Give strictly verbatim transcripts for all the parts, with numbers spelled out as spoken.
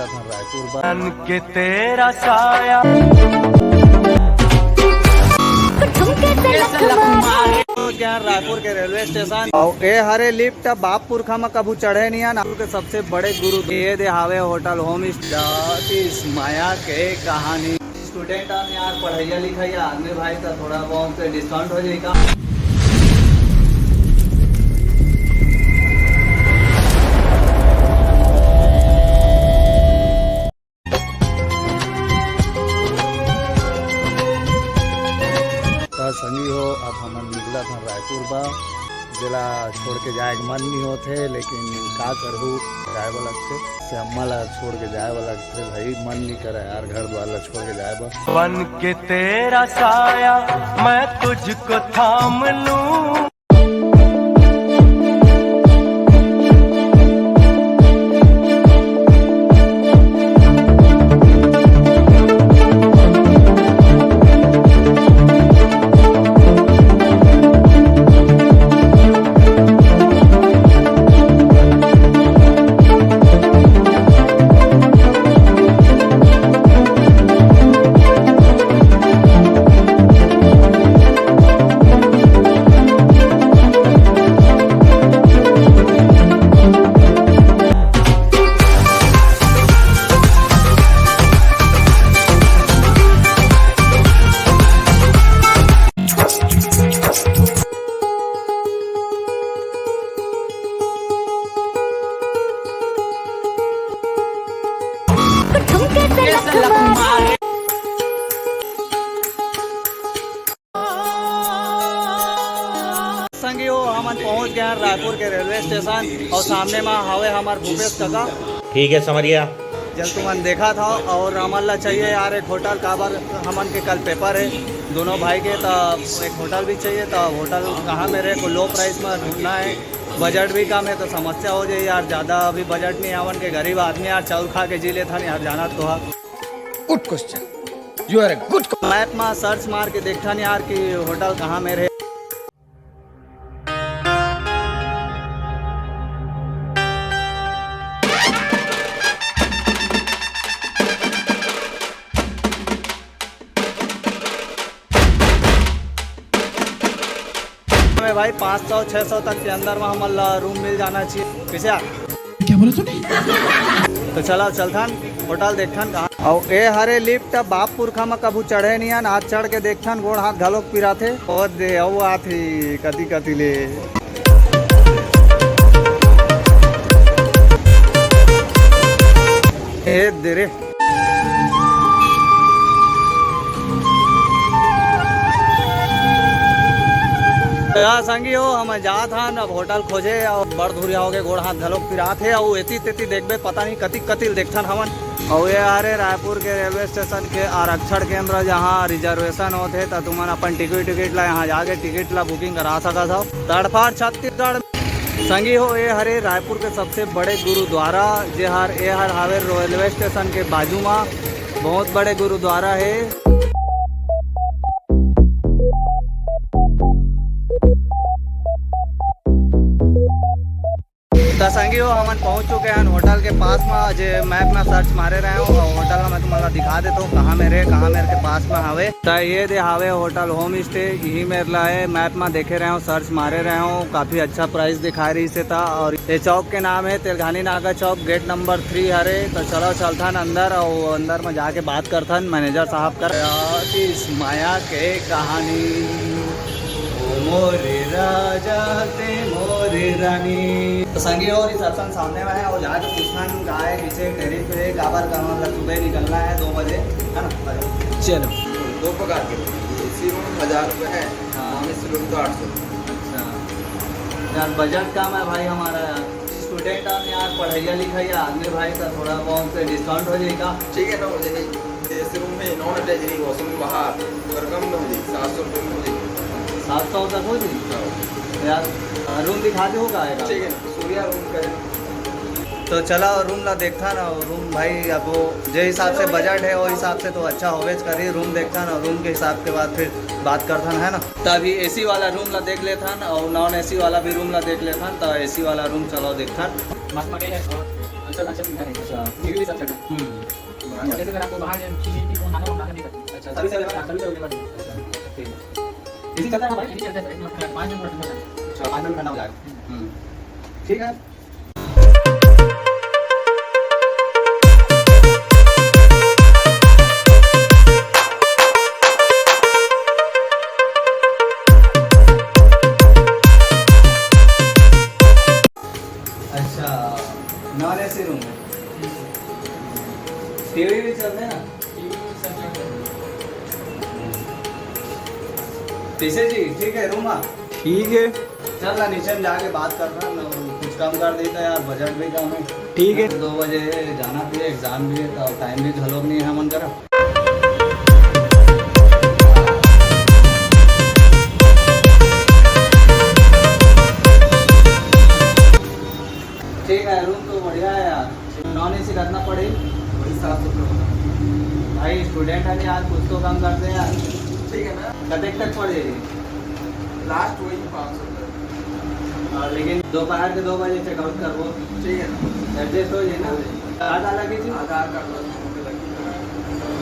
रायपुर बा। बन के तेरा साया। ठुमके से लख मारे। पहुंच गए हैं रायपुर के रेलवे स्टेशन। और ए हरे लिफ्ट, बाप पुरखा में कभू चढ़े नहीं है ना। के सबसे बड़े गुरु ये दे हावे होटल होम स्टे। माया के कहानी। स्टूडेंट आन यार, पढ़ैया लिखैया आदमी भाई, तो थोड़ा बहुत डिस्काउंट हो जाएगा। त संगी हो, अब हमन निकलत हन रायपुर बा, जेला छोड़ के जाए के मन नहीं होत हे, लेकिन का करहू, जाए बर लगथे। से अम्मा ला छोड़ के जाए बर लगथे भाई, मन नहीं करे यार घर द्वार ला छोड़ के जाए बर। बन के तेरा साया मैं तुझको थाम लूं। संगी हो, हमन पहुंच गए हैं रायपुर के रेलवे स्टेशन और सामने में हावे हमार भूपेश काका। ठीक है समरिया। जल तुमन देखा था और हमन ला चाहिए यार एक होटल, काबर हमन के कल पेपर है दोनों भाई के, तो एक होटल भी चाहिए। तो होटल कहाँ में रहे, को लो प्राइस में ढूंढना है, बजट भी कम है तो समस्या हो जाए यार। ज़्यादा अभी बजट नहीं आवन के, गरीब आदमी यार, चाउर खा के जी लेथन यार, जाना तो है। Good question, you are a good. Map में सर्च मार के देखथन यार कि होटल कहाँ में रहे। में भाई पाँच सौ छः सौ तक के अंदर में हमन ला रूम मिल जाना चाहिए। कैसे यार? क्या बोला तूने? तो चला चलथन होटल देखथन कहाँ। और ए हरे लिफ्ट, बाप पुरखा में कभू चढ़े नहीं हन, आज चढ़ के देखथन, गोड़ हाथ घलोक पिराथे। और दे, अउ आत ही कति कति ले। ए दे रे। तो यार संगी हो, हम जात हन अब होटल खोजे, और बड़ धुरिया हो गए, गोड़ हाथ घलोक पिरात हे, और एती तेती देखबे, पता नहीं कति कति देखथन हमन। और ये हरे रायपुर के रेलवे स्टेशन के आरक्षण केंद्र, जहाँ रिजर्वेशन होथे, त तुमन अपन टिकट, टिकट ला यहाँ जाके टिकट ला बुकिंग करा सकत हव। तड़फाड़ छत्तीसगढ़। संगी हो, ये हरे रायपुर के सबसे बड़े गुरुद्वारा, जे हर, ये हर हावे रेलवे स्टेशन के बाजू मा, बहुत बड़े गुरुद्वारा है। त संगी हो, हमन पहुंच चुके हैं होटल के पास में। जे मैप में सर्च मारे रहे हो, और होटल में तुम्हारा दिखा देता हूँ कहाँ में रहे, कहाँ मेरे के पास में हावे। त ये दे हावे होटल होम स्टे, यही मेरे ला है। मैप में देखे रहे हो, सर्च मारे रहे हो, काफी अच्छा प्राइस दिखा रही से था। और ये चौक के नाम है तेलघानी नाका चौक, गेट नंबर थ्री हरे। तो चलो चलथन अंदर, और अंदर में जाके बात करथन मैनेजर साहब कर। आशीष माया के कहानी, ओ मोरे राजा ते मोरे रानी। तो संगी हो, रिसेप्शन सामने में है, और जाके पूछना नहीं कहाँ है, पीछे टेरिस पे है, काबर का मतलब सुबह निकलना है दो बजे, है ना? चलो। दो प्रकार के, एसी रूम हजार रुपये है, हाँ। नॉन एसी रूम तो आठ सौ। अच्छा यार, बजट कम है भाई हमारा यार, स्टूडेंट हम यार, पढ़ैया लिखैया आदमी भाई, तो थोड़ा बहुत डिस्काउंट हो जाएगा। ठीक है ना, हो जाएगा। एसी रूम में नॉन अटैच नहीं, वॉशरूम बाहर, अगर कम में हो जाएगी, सात सौ रुपये में हो जाएगी। सात सौ तक हो जाएगी? हाँ। यार, रूम दिखा दे, होगा आएगा। ठीक है, सूर्या रूम का। तो चला रूम ला देखथन, रूम भाई अब वो जे हिसाब से बजट है, वो हिसाब से तो अच्छा होवेच करी। रूम देखथन, रूम के हिसाब के बाद फिर बात करथन, है ना? त अभी एसी वाला रूम ला देख लेथन और नॉन एसी वाला भी रूम ला देख लेथन। त एसी वाला रूम चलो देखथन। मस्त मजा है। अच्छा, टीवी भी सब चल रहा है। हम्म। और जैसे अगर आपको बाहर किसी की फोन आना हो, आना नहीं सकते। अच्छा, सभी से अवेलेबल है? सभी से अवेलेबल है। अच्छा, ठीक है। इसी चलता है हमारा? इसी चलता है सर, एक मिनट, पाँच मिनट, पाँच मिनट। अच्छा, पाँच मिनट खत्म हो जाएगा। हम्म। ठीक है। अच्छा, नॉन एसी रूम है। टीवी भी चलते हैं ना? कैसे जी, ठीक है रूम आ? ठीक है। चल ना, नीचे में जाके बात करना ना, कुछ कम कर देता यार, बजट भी कम है। ठीक है। दो बजे जाना भी है, एग्जाम भी है, तो टाइम भी घलो नहीं है मन करा। ठीक है, रूम तो बढ़िया है यार। नॉन एसी कितना पड़े? वही सात सौ रुपये होगा। भाई, स्टूडेंट है यार, कुछ तो कम कर दे यार। ठीक है ना? कतेक तक पड़ जाएगी? लास्ट वही पाँच सौ रुपये। हाँ, लेकिन दोपहर के दो बजे चेकआउट करबो। ठीक है ना? एडजस्ट हो जाए ना? हो जाए। आधार लगी थी? आधार कार्ड बस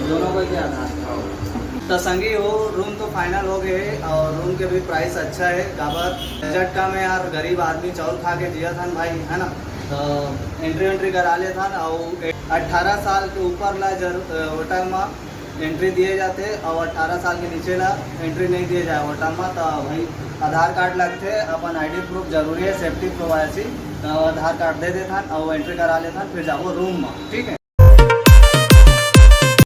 दोनों को ही आधार कार्ड। हाँ। तो संगी हो, रूम तो फाइनल हो गए और रूम के भी प्राइस अच्छा है। काबर बजट कम है यार, गरीब आदमी चाउर खा के जिया था भाई, है ना? तो एंट्री वेंट्री करा लेथन। और अट्ठारह साल के ऊपर ला जर-, होटल में एंट्री दिए जाते और अट्ठारह साल के नीचे ला एंट्री नहीं दिए जाए होटल में। तो भाई, आधार कार्ड लगते, अपन आईडी प्रूफ जरूरी है, सेफ्टी प्रूफ ऐसी। तो आधार कार्ड दे देथन और एंट्री करा लेथन, फिर जाबो रूम में, ठीक है?